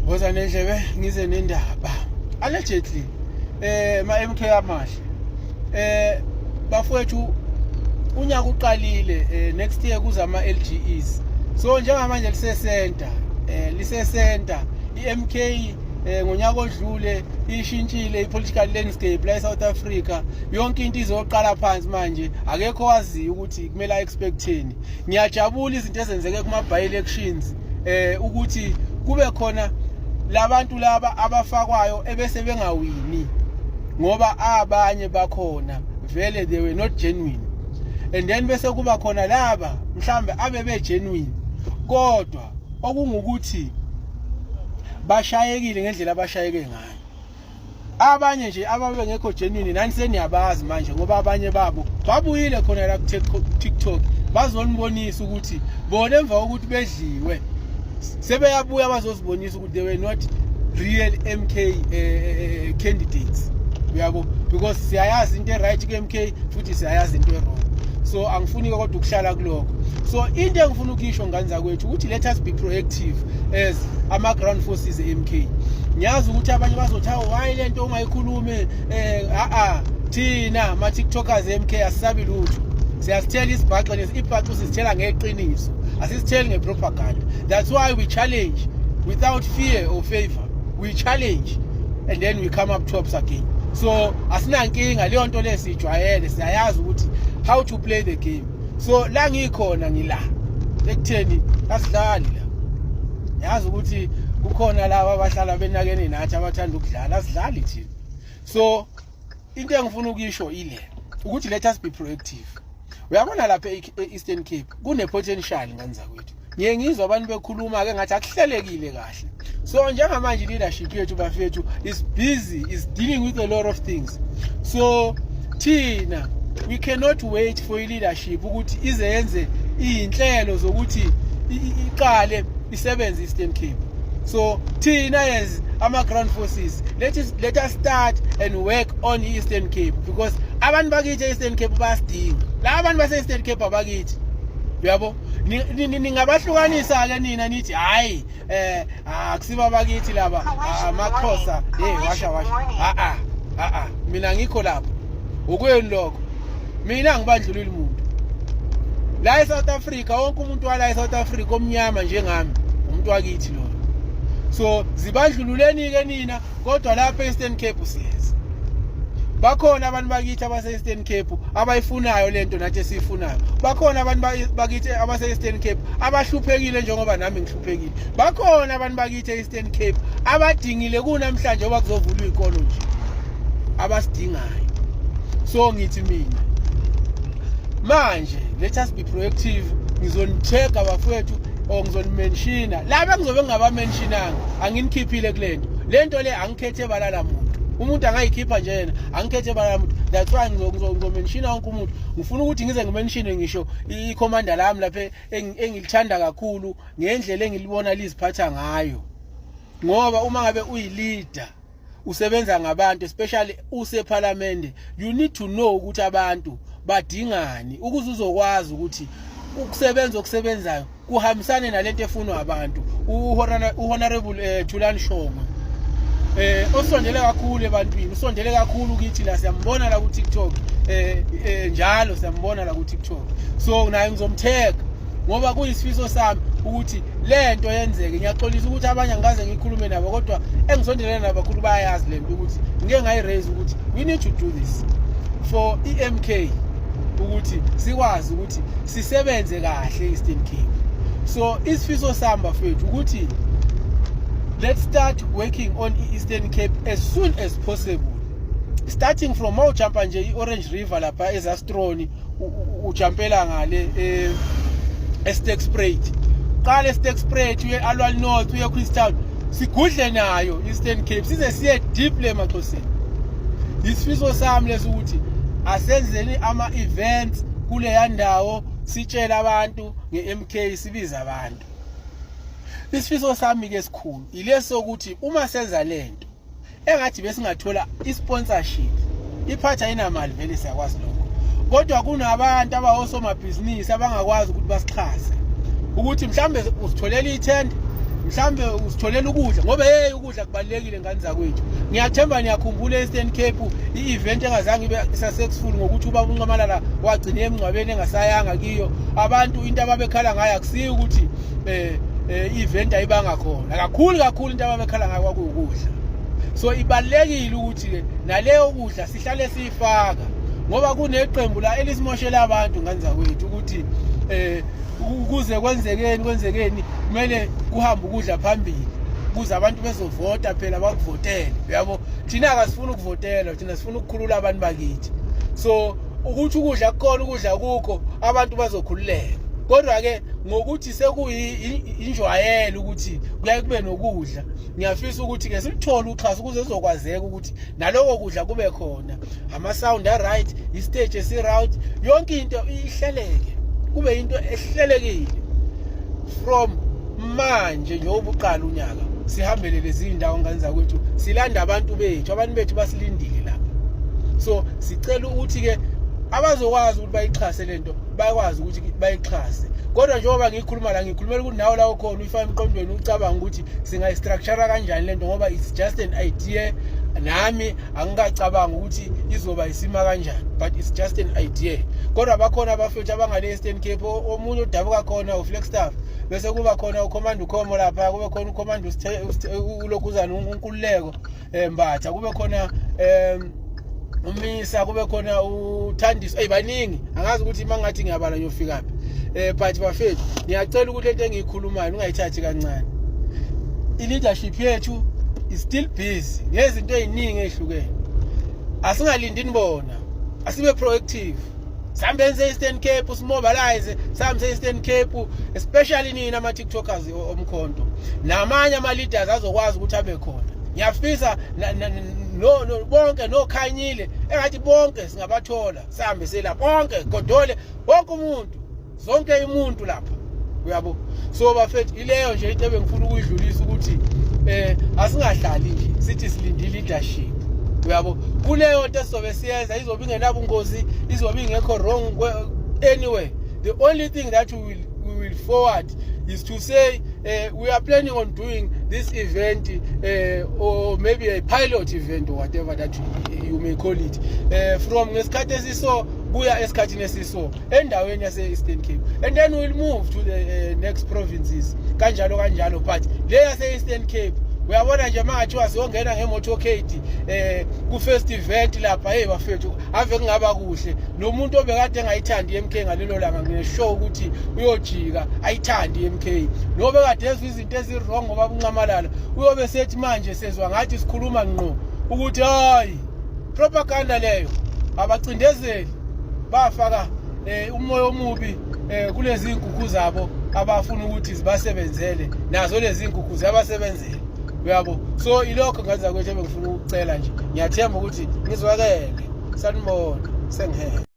Woza nendlebe ngize nendaba. Allegedly ma MK amahle. Bafowethu, unyaka uqalile, next year kuza ama LGEs. So njengamanje lise center, lise center iMK. Ngonyaka odlule ishintshile ipolitical landscape la eSouth Africa. Yonke into izoqala phansi manje, akekho waziyo ukuthi kumele expecteni. Ngiyajabula izinto ezenzeke kuma by elections, ukuthi kube khona labantu laba abafakwayo ebese bengawini, ngoba abanye bakhona vele they were not genuine, and then bese kuba khona laba mhlambe abebe genuine, kodwa okungukuthi bashayekile ngendlela abashayeke ngayo. Abanye nje ababe ngekho genuine nani seniyabazi manje, ngoba abanye babo babuyile khona la ku TikTok bazonibonisa ukuthi bona emva kokuthi bedliwe sebeyabuya bazozibonisa ukuthi they were not real MK candidates, uyabo, because siyayazi into e-right ku-MK futhi siyayazi into e-wrong. So angifuni kodwa ukuhlala kulokho. So into engifuna ukuyisho, ngane zakwethu, ukuthi let us be proactive as ama-ground forces e-MK. Ngiyazi ukuthi abanye bazothi, "Hawu, why le nto ungayikhulume?" A-a, thina ma-TikTokers e-MK asisabi lutho. Siyasithela isibhaxo lesi, ibhaxo sisithela ngeqiniso, asisitheli ngepropaganda. That's why we challenge without fear or favor. We challenge and then we come up tops again. So asinankinga leyo nto le, siyijwayele, siyayazi ukuthi how to play the game. So la ngikhona, ngila ekutheni asidlali la. Yazi ukuthi kukhona laba abahlala benakene nathi abathanda ukudlala, asidlali thina. So into engifuna ukuyisho ile ukuthi let us be proactive. Uyabona lapha e-Eastern Cape kune potential, ngane zakwethu. Ngiye ngizwa abantu bekhuluma ke ngathi akuhlelekile kahle. So njengamanje leadership yethu, bafethu, is busy, is dealing with a lot of things. So thina we cannot wait for i-leadership ukuthi ize yenze iy'nhlelo zokuthi iqale isebenze Eastern Cape. So thina as ama-ground forces, let us start and work on i-Eastern Cape, because abantu bakithi e-Eastern Cape bayasidinga. La abantu base-Eastern Cape abakithi, uyabo. Ningabahlukanisa-ke nina nithi hhayi, akusiba bakithi laba, amaXhosa, hey, washa washa. A-a, a-a, mina ngikho lapho ukwenu lokho. Mina angibandlululi muntu la eSouth Africa. Wonke umuntu wala eSouth Africa omnyama njengami umuntu wakithi lo. So zibandlululeni-ke nina, kodwa lapha e-Eastern Cape siyeza. Bakhona abantu bakithi abase-Eastern Cape abayifunayo lento nathi esiyifunayo. Bakhona abantu bakithi abase-Eastern Cape abahluphekile njengoba nami ngihluphekile. Bakhona abantu bakithi e-Eastern Cape abadingile kunamhlanje oba kuzovulwa iy'kolo nje, abasidingayo. So ngithi mina manje let us be proactive. Ngizonithega, bafowethu, or ngizonimenshina laba engizobe ngingabamentionanga. Anginikhiphile kule nto, le nto le angikhethe balala muntu. Umuntu angayikhipha nje yena, angikhethe balala muntu. That's why ngizomenshina wonke umuntu. Ngifuna ukuthi ngize ngimenshine ngisho ikhomanda lami lapha engilithanda kakhulu ngendlela engilibona liziphatha ngayo, ngoba uma ngabe uyi-leader usebenza ngabantu, especially usephalamende, you need to know ukuthi abantu badingani ukuze uzokwazi ukuthi ukusebenza okusebenzayo kuhambisane nalento efunwa abantu. U-Honorable Thulani Shongwe, osondele kakhulu ebantwini, usondele kakhulu kithi la. Siyambona la ku TikTok, njalo siyambona la ku TikTok. So naye ngizomtag ngoba kuyisifiso sami ukuthi lento yenzeke. Ngiyaxolisa ukuthi abanye angikaze ngikhulume nabo, kodwa engisondelene nabo kakhulu bayayazi lento ukuthi ngike ngayi-raise ukuthi we need to do this for i-MK, ukuthi sikwazi ukuthi sisebenze kahle e-Eastern Cape. So isifiso sami, bafethu, ukuthi let's start working on i-Eastern Cape as soon as possible, starting from mawujampa nje i-Orange River lapha eZastroni, ujampela ngale eSterkspruit. Qala eSterkspruit, uye Aliwal North, uye Queenstown, sigudle nayo Eastern Cape size siye deep le emaXhoseni. Isifiso sami leso ukuthi asenzeni ama events kuleya ndawo, sitshele abantu nge-MK, sibize abantu. Isifiso sami ke esikhulu ileso ukuthi uma senza lento engathi besingathola i-sponsorship. Iphathi ayinamali vele, siyakwazi lokho, kodwa kunabantu abawosomabhizinisi abangakwazi ukuthi basixhase, ukuthi mhlambe uzitholela ithende. Mhlambe usitholela ukudla, ngoba hey, ukudla kubalulekile, ngane zakwethu. Ngiyathemba niyakhumbula e-Eastern Cape i-event engazange ibe successful ngokuthi ubaba uNxamalala wagcina emngcwabeni engasayanga kiyo. Abantu into ababekhala ngayo akusiyo ukuthi i-event ayibanga khona kakhulu kakhulu, into ababekhala ngayo kwakuwukudla. So ibalulekile ukuthi-ke naleyo kudla sihlale siyifaka, ngoba kuneqembu la elisimoshela abantu, ngane zakwethu, ukuthi ukuze kwenzekeni kwenzekeni kumele kuhambe ukudla phambili ukuze abantu bezovota phela, bakuvotele, uyabo. Thina akasifuni ukuvotela, thina sifuna ukukhulula abantu bakithi. So ukuthi ukudla kukhona, ukudla kukho, abantu bazokhululeka. Kodwa-ke ngokuthi sekuyinjwayelo ukuthi kuyaye kube nokudla, ngiyafisa ukuthi-ke siluthole uxhaso ukuze kuzokwazeka ukuthi naloko kudla kube khona, ama-sound a-right, i-stage esi-right, yonke into ihleleke, kube into ehlelekile. From manje njengoba uqala unyaka, sihambele lezi ndawo, ngane zakwethu, silanda abantu bethu, abantu bethu basilindile lapha. So sicela ukuthi-ke abazokwazi ukuthi bayixhase lento bakwazi ukuthi bayixhase. Kodwa njengoba ngikhuluma la, ngikhulumela ukuthi nawe la ukhona uyifake emqondweni, ucabanga ukuthi singayi-structure kanjani lento, ngoba it's just an idea. Nami angikacabanga ukuthi izoba isima kanjani, but it's just an idea. Kodwa bakhona abafethu abangale Eastern Cape, omunye odabuka khona uFlagstaff, bese kuba khona uCommander uKhomo lapha, kube khona uCommander ulokhuzana uNkululeko Mbatha, kube khona umisa, kube khona uThandiso. Ey, baningi, angazi ukuthi mangathi ngiyabala ngiyofika phi. But bafethu, ngiyacela ukuthi lento engiyikhulumayo ungayithathi kancane. I-leadership yethu is still busy ngezinto eziningi ezihlukene. Asingalindi nibona, asibe proactive, sihambe se-Eastern Cape, simobilize, sihambe se-Eastern Cape, especially nina ama-TikTokers omkhonto namanye ama-leaders azokwazi ukuthi abe khona. Ngiyafisa no bonke nokhanyile, engathi bonke singabathola, sihambe selapha bonke, godole wonke umuntu, zonke imuntu lapha, uyabo. So bafethu, ileyo nje into ebengifuna ukuyidlulisa, ukuthi asingahlali nje sithi silinde leadership, uyabo. Kuleyo nto esizobe siyenza izobe ingenabungozi, izobe ingekho wrong anyway. The only thing that we will forward is to say we are planning on doing this event, or maybe a pilot event or whatever that you may call it, from ngesikhathi esiso kuya esikhathini esiso endaweni yase-Eastern Cape, and then we'll move to the next provinces, kanjalo kanjalo. But le yase-Eastern Cape, uyabona nje, mangathiwa siyongena ngemotorcade ku-first event lapha, hey bafethu, ave kungaba kuhle. Nomuntu obekade engayithandi i-MK ngalelo langa, ngisho ukuthi uyojika ayithandi i-MK. Nobe kade ezwa izinto ezi-wrong ngoba uNxamalala, uyobe sethi manje sezwa ngathi sikhuluma ngqo ukuthi hayi, propaganda leyo, abacindezeli bafaka umoya omubi kulezi inkukhu zabo abafuna ukuthi zibasebenzele, nazo lezi inkukhu ziyabasebenzela, uyabo. So ilokho, ngane zakwethu, ebengifuna ukucela nje. Ngiyathemba ukuthi ngizwakele. Sanibona, sengihele.